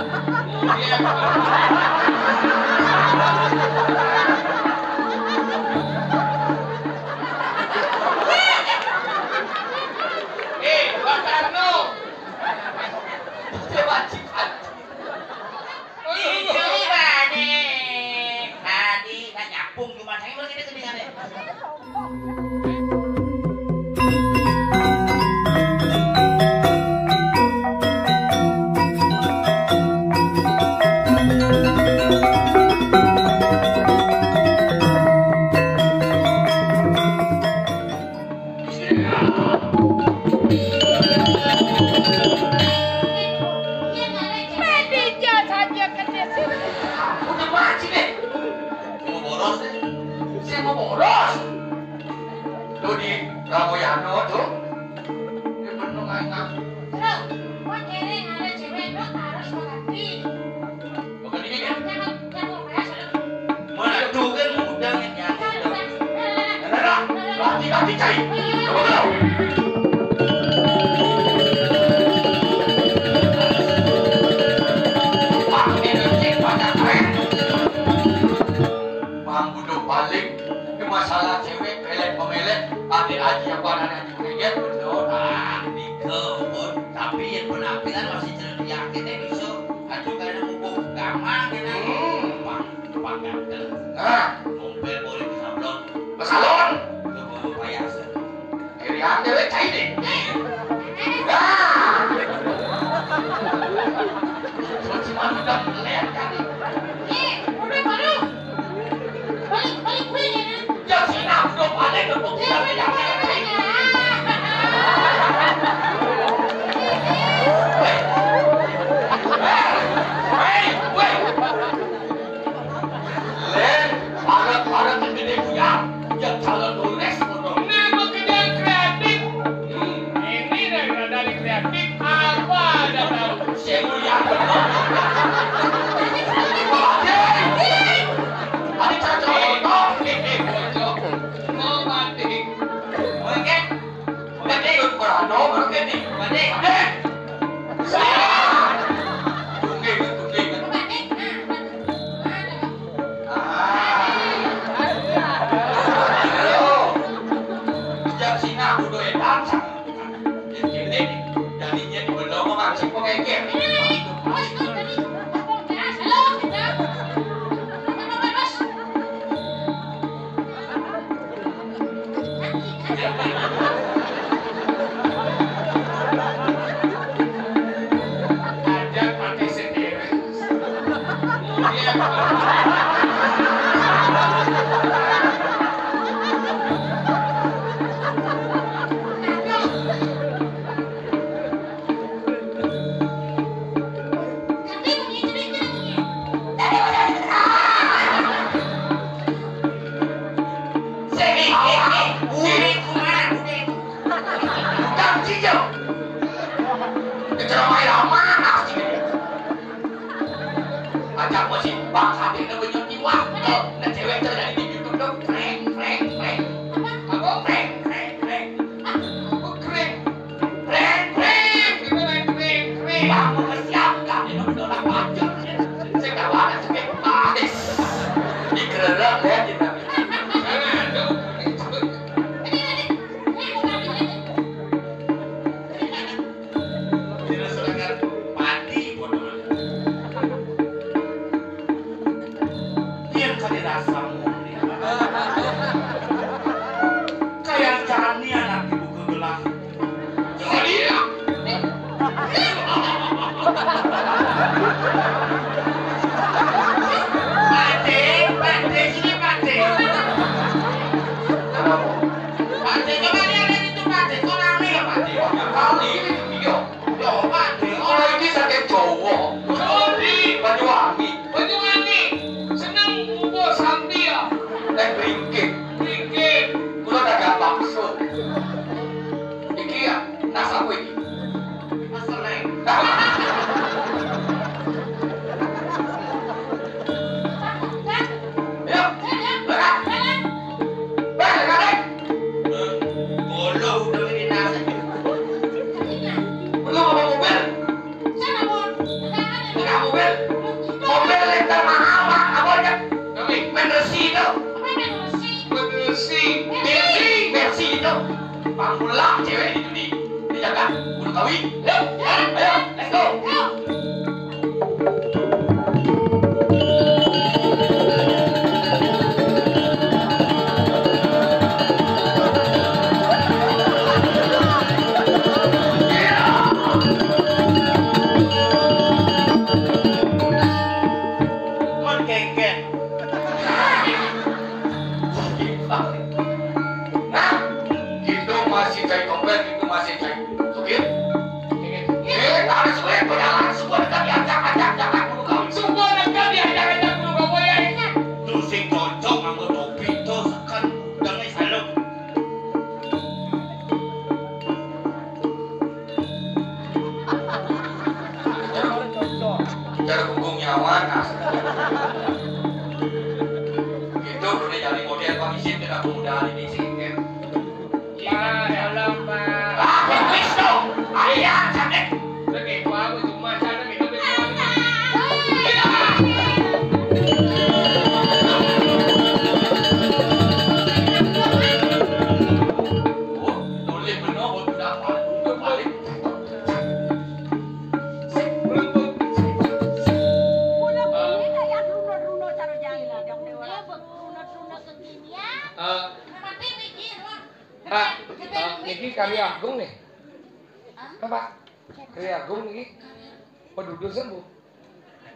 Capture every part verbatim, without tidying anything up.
Eh, Pak Tarno. Coba cipat. Iya, Pak. Tadi, nah, nyambung cuma saya, berarti dia ketinggalan. Udah mati deh. Mau boros deh. Saya mau boros. Tuh di Ramoyano tuh. Dia penuh ngangak. Terus, buat cewek ada cewek itu harus mengerti. Bukan ini kan? Jangan, jangan bahas. Mana tuh kan udah yang nyangkut. Ada, ada. Ganti, ganti, cai. Coba kau. Pakai nanti pada keren. Mang Budo paling ke masalah cewek, pelet pemelet, ade aji apa anak aji pemelet, betul. Ah, ini kebun. Tapi yang penampilan masih cerdik, yakin deh bisa. Aduh, karena mumpung gampang, ya, nah. Hmm. Gampang, gampang ganteng. Ah. Ngompel boleh ke salon. Ke salon? Ke salon payas. Kirian dewek cai deh. Ah. Cuma udah melihat kan. Eh, udah baru. Balik, balik, balik, ya, kan? Ya, sini aku udah balik, udah balik, ya, ya, ya. Hei, hei, hei. Len, parak-parak yang gede buyar, yang calon tulis, bodoh. Nah, pekerjaan kreatif. Hmm, ini dari, dari kreatif, apa ada tahu? Saya mulia benar. Ada, ada cocok foto. Mau mati. Oke. Berarti ikut Prano, baru ganti. Berarti. Dek! Saya! Tunggu, tunggu. Ah. Halo. Jam sini aku doyan dancang. Jadi, jadinya di belum memancing pengeker. Ajak mati sendiri. Ajak gua sih, Bang Sadin udah punya tiwak. Nah, cewek tuh dari di YouTube tuh, kreng, kreng, kreng. Apa? Kreng, kreng, kreng. Apa kreng? Kreng, kreng. Kita main kreng, kreng. Bang, mau siap, Kak? Ini udah orang pancur. Saya kawan, saya manis. Dikererang, ya, kita. Sana, aduh. Tidak seragam padi, bodoh. Yen kade rasa murni. Kayak jani anak ibu kegelah. Jadi ya. Pade, pade, sini pade. Pade, coba lihat itu pade, kok rame ya pade? Banyak kali, iya. Yo, pade, kalau ini sakit cowok. Banyuwangi. Banyuwangi. Seneng ngumpul sambil. Eh, bringkit. Bringkit. Kula dagang bakso. Iki ya, nas apa iki? Nas seleng. Ayo, berangkat. Bang, berangkat. Bolo udah ini nas. Perlu apa mobil? Sana, Bun. Kamu Yuk, jalan, ayo, let's go. Kon kengken. Nah, gitu masih cai topeng, gitu masih cai sugih. Ini harus gue pejalan semua dekat diajak-ajak jangan dulu kau. Semua dekat diajak-ajak dulu kau ya. Tuh sing cocok nganggo topi tuh kan udah nggak salah. Cara hukum nyawa nah. Itu udah jadi model pangisi kita pemuda di sini. Pak, tolong, Pak. Ah, Pak Kristo, ayah, cantik. Lagi gua, gua cuma sana minum minuman. Oh, tulis benar, gua udah paling, udah paling. Sing, belum, belum. Iya, Bang. Runut-runut kekinian. Eh, Tapi mikir, Bang. Pak, eh, niki karya Agung nih. Hah? Apa? Karya Agung niki. Pedudusan, Bu.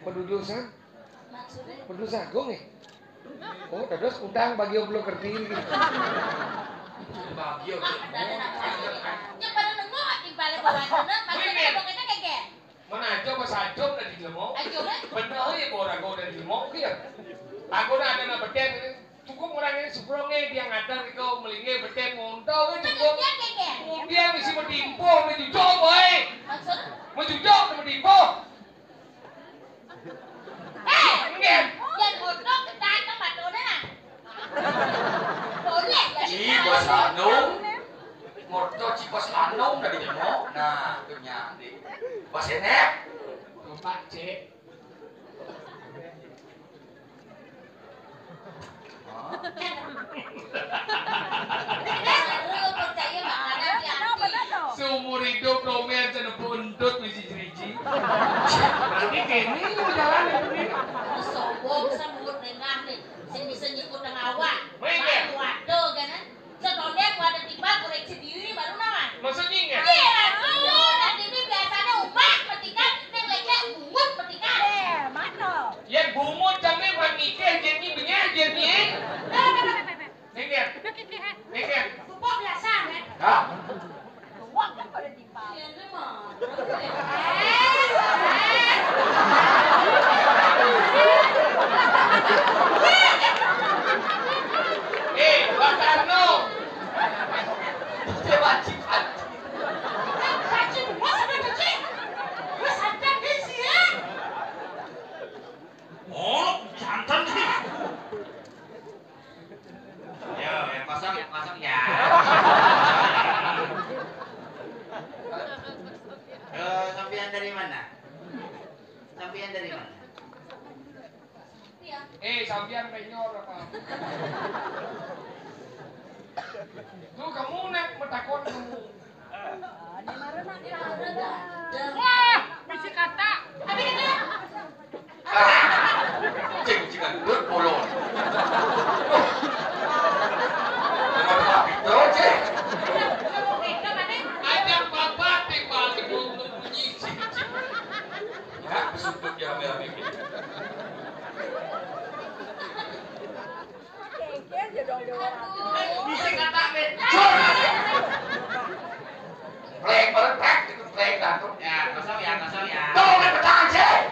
Pedudusan. Maksudnya? Pedudusan Agung nih. Oh, terus utang bagi yang belum ngerti ini. Bagi yang belum. Nya pada nemu, timbale bawa sana, maksudnya Wih, Bang, kita kayak Mana aja pas ajum tadi jelema. Ajum, eh? Bener ya, ora kok dari jelema ki ya. Aku nak ada nak beten ini. Cukup orang ini sebrongnya dia ngatar ke melingge beten ngontol kan cukup. Dia mesti bertimpo, mesti jujur, boy. Maksud? Mesti jujur, mesti bertimpo. Eh, enggak. Yang bodoh kita itu matone nah. Boleh ya. Ih, bos lanung. Morto ci bos lanung dari jelema. Nah, itu nyandi. Bos enek. Lupa, Cek. Seumur hidup domian cenepuk entut misi jeriji. Berarti kene jalan ini. Sombong semut dengan nih. Sing bisa nyikut tengah awak. Baik, ya. Waduh, kan? Sedoden wadah tiba koreksi diri baru nawan. Maksudnya enggak? Iya, tuh, nanti ini biasanya umat petikan, yang lainnya bungut petikan. Eh, mana? Ya bungut tapi buat mikir, jadi benyah, jadi. Mikir. Mikir. Pupuk biasa, men. Ah. Uang kan pada tiba. Iya, ini mah. Eh, Pak Tarno. Dia wajib anjing. Wajib, gua sudah cuci. Gua santan di sini. Oh, santan sih. Ya, yang kosong, yang kosong ya. Eh, sampean dari mana? Sampean dari mana? Eh, sampean penyor apa? Tuh kamu nak metakon kamu. Wah, bisi kata. Apa itu? Cing, cing, gendut, bolong. Dengan apa itu, cing? Ajak bapak timbal di bunyi, cing, cing. Enggak, bersudut ya, rame-rame. Bisa kata, men. Pleng, pleng, pleng, pleng, Datuk. Ya, kosong ya, kosong ya. Tuh, men, petang, cek.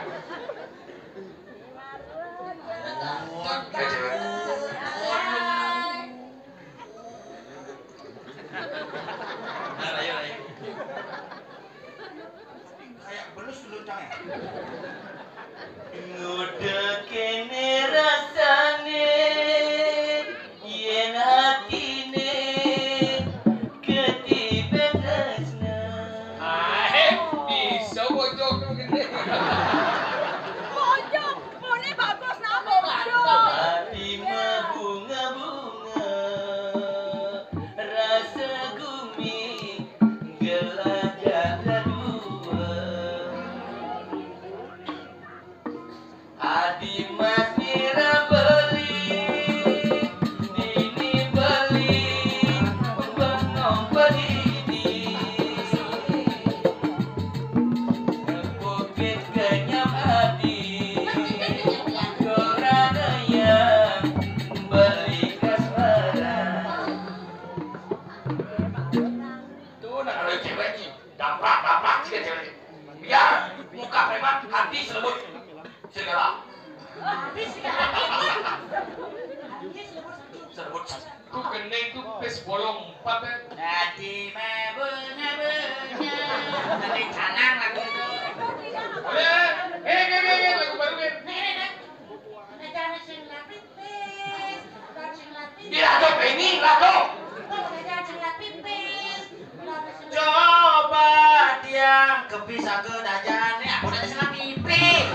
Adi mati ra beli, dini beli, bengong bedidi. Bukit kenyam adi, korang yang beli kasmaran. Tuh, nah, kalau cewek nih, daprak, daprak, cewek, cewek. Biar muka preman, hati selembut. Segala. Habis ya. Habis ya, Bos. Sebut. Tuh gendeng tuh pes bolong empat ya. Dadi mebun-mebunnya. Nanti canang lagu itu. Udah. Eh, eh, eh, eh, lagu baru, eh. Nih, nih, nih. Ada jangan sing lapis, pis. Jangan sing lapis. Iya, ada Penny, lagu. Oh, ada jangan sing lapis, pis. Coba tiang kepisah ke dajane, apa udah salah pipi.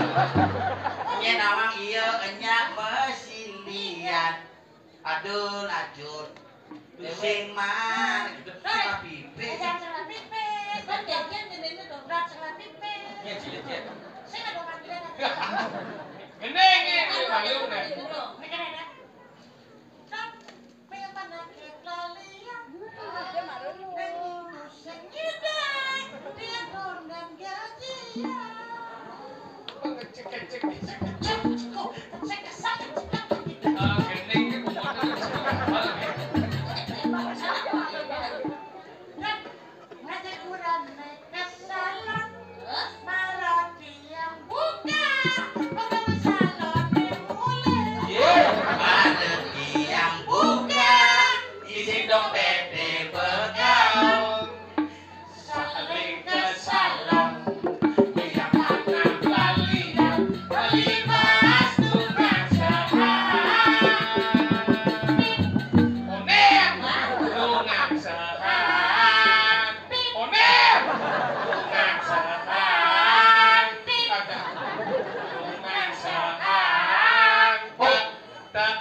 Nya nawang iya, enya mesilian. Aduh, lajur. Sing man, gitu. Salah pipi. Jangan salah pipi. Kan janjian gini ini dong, udah salah pipi. Ya, cilik ya. Saya nggak mau panggilan. Gendeng ya, maklum deh. Ini kan ada. Iya, mara tiang buka, isi dompete bekal. Saling kesalam, tiang anak lalian, beli bahas tukang sehat. Onem, tukang sehat. Onem, tukang sehat. Ada. Tukang sehat. Tak,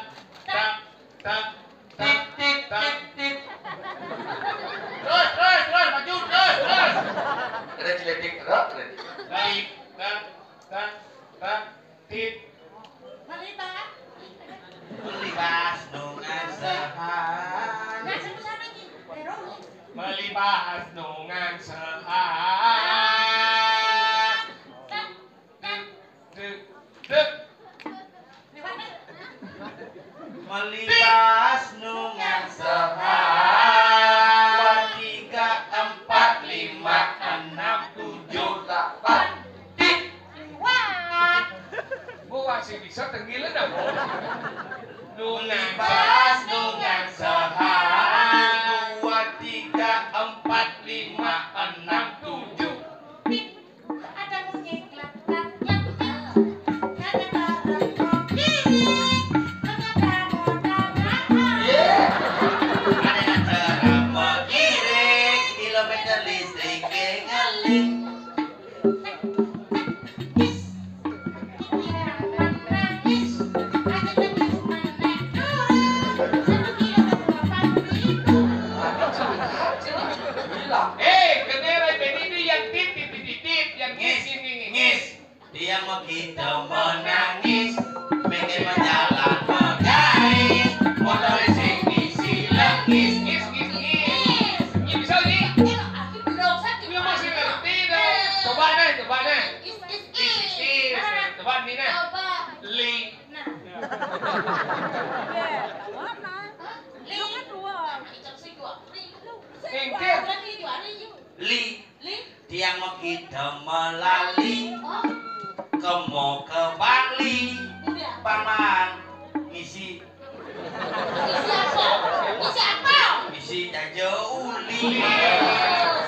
tak, tak, tak, tak, tak, tak. Terus, terus, terus, maju, terus, terus. Ada ciletik, terus, terus. Tak, tak, tak, tak, tit. Melibas. Melibas nungan sehat. Nah, sama-sama, Ki. Terus. Melibas nungan sehat. Tak, tak. Dek, dek, dek. Melibas nungan sehat. Dua, tiga, empat, lima, enam, tujuh, delapan. Tit. Bu masih bisa tenggilin dah, Bu. Melibas nungan sehat. Dua, tiga, empat, lima, enam, tujuh. Tit. Ada bunyi klak, klak, klak, klak. Ada barang mau kiri, ada modal mahal. Iya. Ada acara mau kiri, kilometer listrik ngeling. Is, ini Eh, kenera ipe ini yang tit, tit, tit, tit, tit, yang ngis, ngis, ngis, ngis. Ngis. Dia mau kita menangis, bikin menjalan menjais, motor sing isi lengis. Ngis, ngis, ngis. Ini bisa, Ji? Iya, aku belum, saya Iya, masih gimana? Ngerti deh. Coba deh, coba deh. Is, is, Is, is, is. Is. Coba nih, nah. Coba. Li. Nah. Li. Li. Li. Engke. Li. Li. Tiang megi demelali. Oh. Kemo ke Bangli. Iya. Paman ngisi. Ngisi apa? Ngisi apa? Ngisi jaja uli.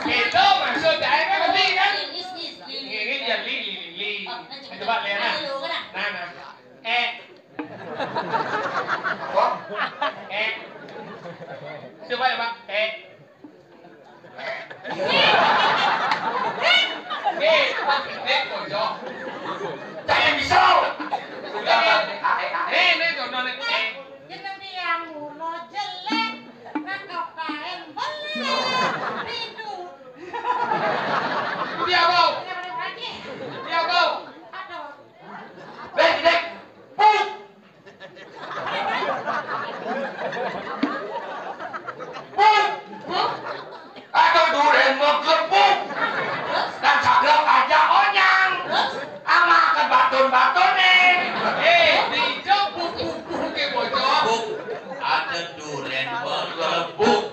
Itu maksud saya kan tadi kan? Ngis, ngis, li, li. Ini dia li, li, li, li. Oh, nah, coba. Coba lihat, nah. Nah, lu, nah. Nah, nah. Eh. Apa? Eh. Coba ya, Pak. Eh. Eh, Pak, eh, pojok. Jangan bisa. Udah, Pak. Eh, eh, eh, ini contohnya. Eh. Jeneng tiang mulo jelek, nangkep kain beli. Rindu. Dia, Bau. Dia, Bau. Aduh. Dek, dek, Batone. Eh, dija buk-buk-buke bocah. Buk. Ada duren bergebuk.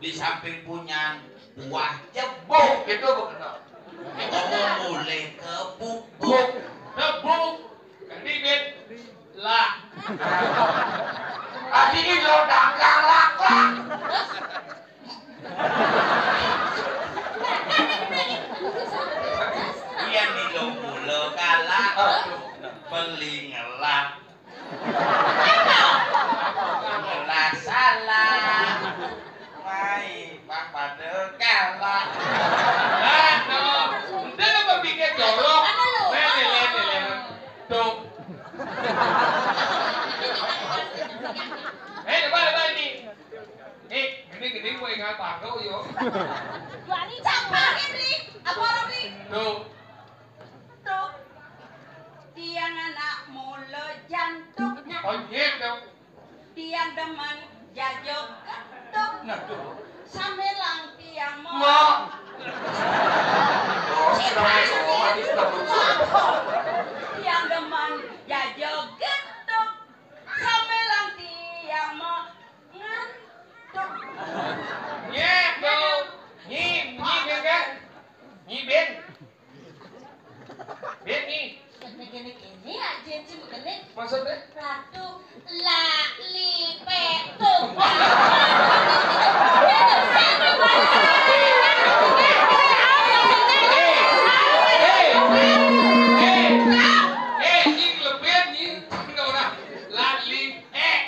Di samping punyan buah jebuk. Itu bukan. Ngomong mulai ke buk-buk. Buk. Kebuk. Ganti, Ben. Lah. Tadi ini lo dagang laklak. Iya nih lo mula kalah. Beli ngelak. Ngelak salah. Mai, Pak, pada kalah. Aduh, udah lo berpikir jorok. Lele, lele, lele. Tuh. Eh, coba, coba ini. Eh, gini-gini gue ingat pakai yo. Dua hari campur ya, Bli. Apa orang, Bli? Tuh. Tuh. Tiang anak mula jantuk. Oh, iya, tuh. Tiang demen jajok ketuk. Nah, tuh. Samelang tiang mau. Mau. Oh, sudah masuk, habis, sudah masuk. Tiang demen jajok ketuk. Samelang tiang mau ngantuk. Nyeh, tuh. Nyi, nyi, Ben, kan? Nyi, Ben. Ben, nyi. Gini, gini, gini, aja sih begini. Maksudnya? Ratu, la, li, pe, tung. Eh, eh, eh, eh, nyi, leben, nyi. Cina orang. La, li, Eh,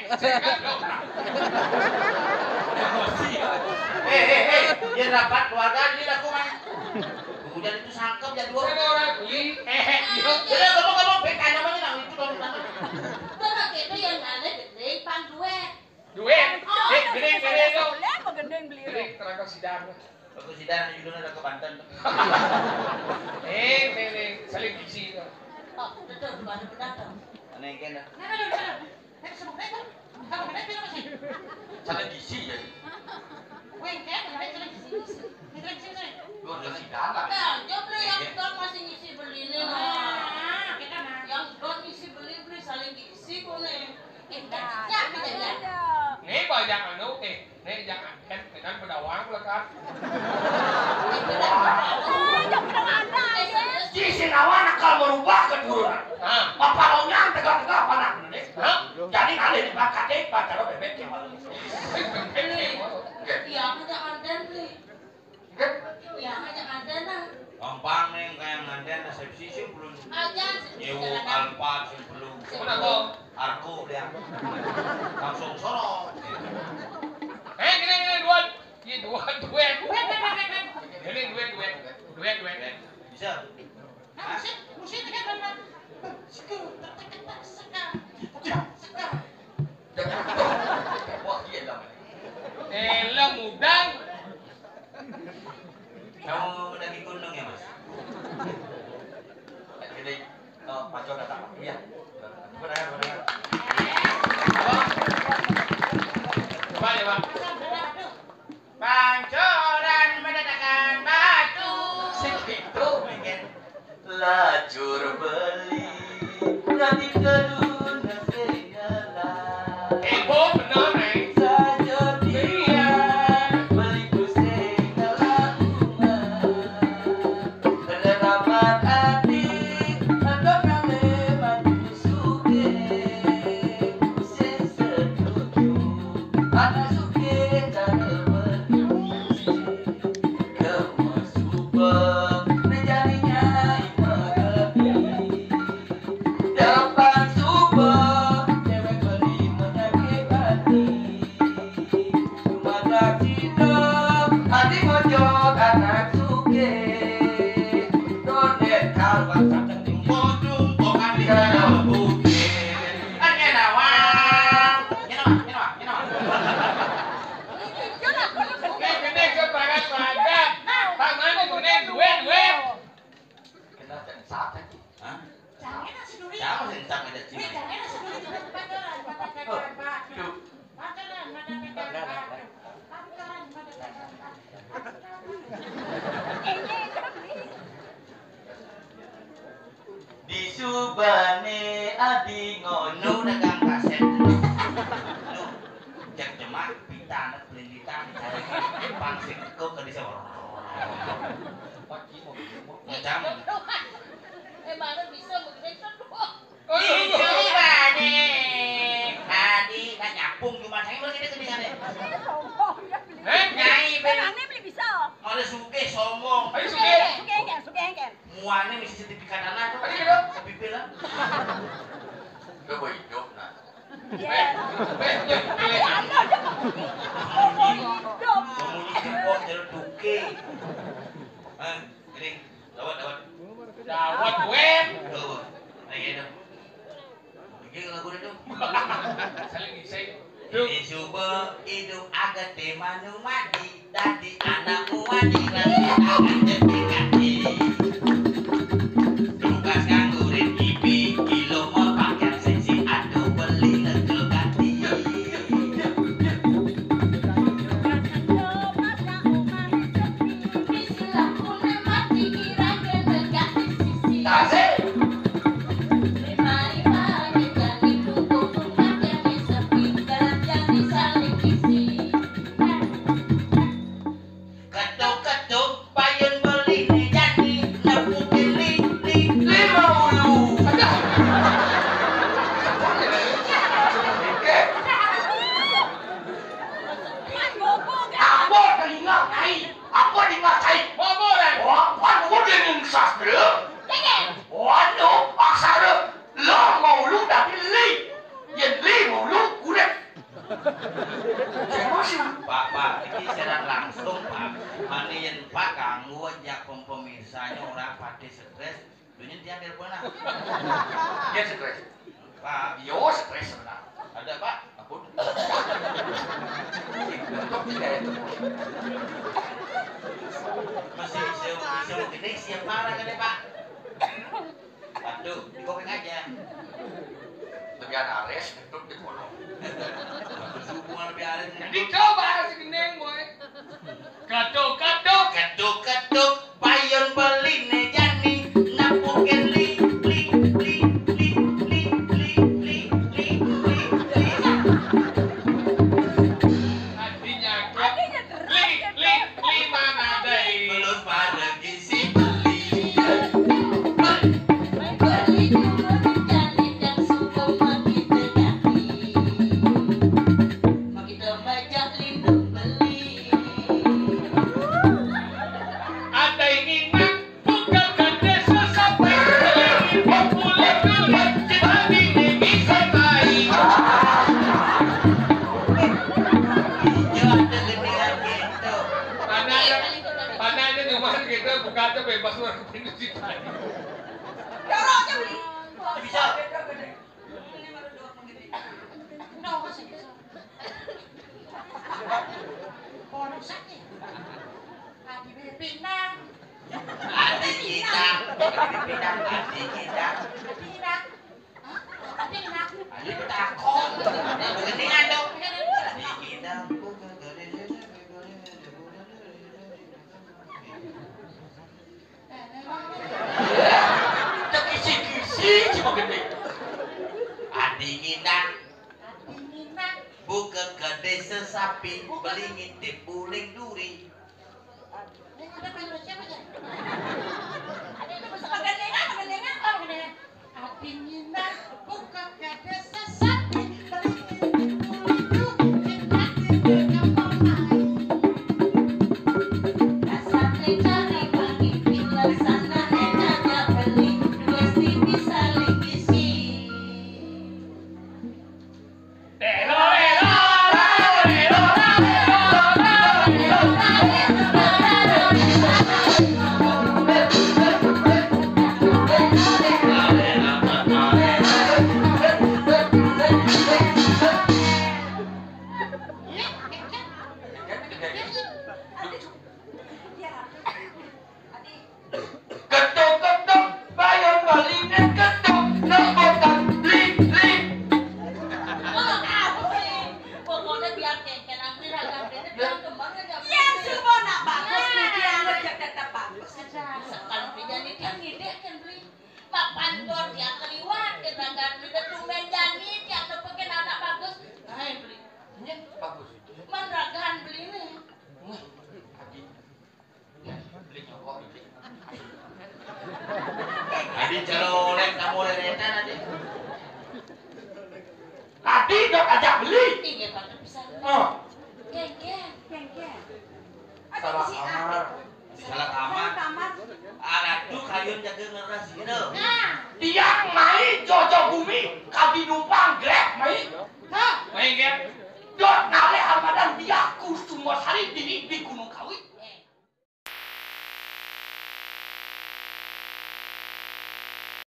eh, eh, eh, dia dapat keluarga ini laku, man. Hujan itu sangkep jadwal. Ada orang beli, eh, eh, iya. Udah, kamu, kamu, bek aja namanya, nah, itu kamu tangan. Bener gitu yang ada gede, pang duet. Duet. Eh, gede, gede, lo. Boleh apa gendeng beli? Gede, terangkat sidang. Aku sidang, judulnya ada ke Banten. Eh, ini, ini, saling isi itu. Oh, betul, bukan pendatang. Aneh, kan? Nah, nah, nah, nah. Sana gizi ya. Weh, kayak kemarin sana gizi. Lu ada sih dalam. Nah, job lu yang Iya. Don masih ngisi beli nih. Nah, kita nah. Yang Don ngisi beli, beli saling ngisi kok nih. Eh, ya, ya, ya. Nih, Pak, jangan lu, eh. Nek, jangan, kan, kan pedawang lekat. Ji sing awan akal merubah keturunan. Hah? Bapak lonyang tegak-tegak panah, nek. Hah? Jadi ngalih di bakat, eh, pacar bebek yang malu. Iya, ada andan, Bli. Iya, ada andan, nah. Gampang, Neng, kayak nganten resepsi sih belum. Aja, nyewa Alphard sih belum. Mana tuh? Arko dia. Langsung sorot. Eh, gini, gini, dua. Iya, dua, duet. Ini duet, duet. Duet, duet. Bisa. Nah, musik, musik kan, Bang. Sekarang, sekarang, sekarang. Wah, iya, Bang. Eh, lah, mudang. Kamu daging gunung ya, Mas? Jadi, oh, Pak Cok datang. Iya. Benar, benar. Coba ya, Pak. Pancoran mendatangkan batu. Segitu, pengen. Lajur beli, nanti kedun segala. Heboh bener, Neng. Saja dia beli pusing kelakuan. Penerapan hati, atau kalimat suge, sing setuju. Anak suge, cara berpikir. Kemo suba, mejane nyai mengerti. Depan suba, cewek beli menyakit hati. Cuma tak cinta, hati mojok anak suke. Donet karuan sateng tinggi. Pojung kok ambil bukit. Kan ngenawang. Ngenawang, ngenawang, ngenawang. Oke, gede ke pagat-pagat. Pak, mana gede? Duit, duit. Kenal dan siapa sih? Hah? Jangan nasi duri. Siapa sih yang tak ada Wih, sini? Jangan nasi duri, jangan pacaran, pacaran, pacaran, pacaran, pacaran, pacaran, pacaran. Di Cubane adi ngono. Nu dagang kaset. Nu, cek jemak, pitane pelinditan, cari pang sing kok ke desa orang. Macam. Eh, baru bisa begitu. Cubane adi, nak nyapung cuma saya lagi dia ketinggalan. Eh, Nyai, ben. Emangnya beli bisa? Malah sugih, sombong. Ayo, sugih. Sugih, kan? Sugih, kan? Muane mesti sertifikat tanah tuh. Ayo, gitu. Tapi bilang. Coba hidup, nah. Iya. Eh, eh, eh, eh. Ada, ada. Ngomong hidup. Ngomong hidup, kok, jalur duke. Eh, gini. Dawet, dawet. Dawet, wen. Tuh, lagi dong. Iki lagu itu. Saling gising. Ini coba hidup agak temanu mati. Dadi anakmu wani lan akan dadi kaki. Tugas nganggurin ipi, ilo mau pakaian seksi, aduh beli negel ganti. Tasik. Ketuk-ketuk, payun beline jani, nepukin li, li, lima puluh. Aduh. Apa telinga, Kai? Apa telinga, Kai? Apa, Ren? Wah, apa dia yang sastra? Waduh, aksara. Lo mau lu tapi li. Yen li mau lu, urip. Emosi. Pak, Pak, iki siaran langsung, Pak. Mane yen Pak ganggu aja pem-, pemirsanya ora pati stres. Dunya dia telepon lah. Dia stres. Pak, yo stres sebenarnya. Ada, Pak. Ampun. Untuk tidak itu. Masih bisa, bisa begini, siap marah kan, Pak? Aduh, digoreng aja. Lebihan ares, itu di kolong. Hubungan lebih ares. Dicoba si gendeng, boy. Ketuk, ketuk. Ketuk, ketuk. Payun beline jani. Napukin li, li, li, li, li, li, li, li, li, li. Artinya, Artinya, li, li, li, mana dai? Belum pada Mana ada, mana ada di rumah kita buka aja bebas, orang pintu situ. Dorong aja, Wi. Bisa. Ini baru dua menit. Dorong aja bisa. Bonus aja. Adi Bebina. Adi kita. Adi kita. Adi kita. Bebina. Hah? Bebina. Adi takon. Begini aja. Adi kita. Tekisi-kisi cuma gede. Adi ngindang. Adi ngindang. Buka gede sesapi, beli ngintip buling duri. Ini udah menurut siapa ya? Ada itu pegandengan, pegandengan, oh, pegandengan. Adi ngindang, buka gede sesapi, beli ngintip buling duri. Bagus. Man ragahan beli nih. Wah, Adi. Beli nyokok, beli. Adi, kalau oleh kamu leretan, Adi. Adi, dok ajak beli. Ingat, Pak, bisa. Oh. Geng, geng. Geng, geng. Salah kamar. Salah kamar. Salah kamar. Alah, tuh kalian jaga ngeras gitu. Nah. Tiang mai jojo bumi, kadi numpang Grab mai. Hah? Mai Grab. Dot nale Ramadan dia ku sungguh hari diri di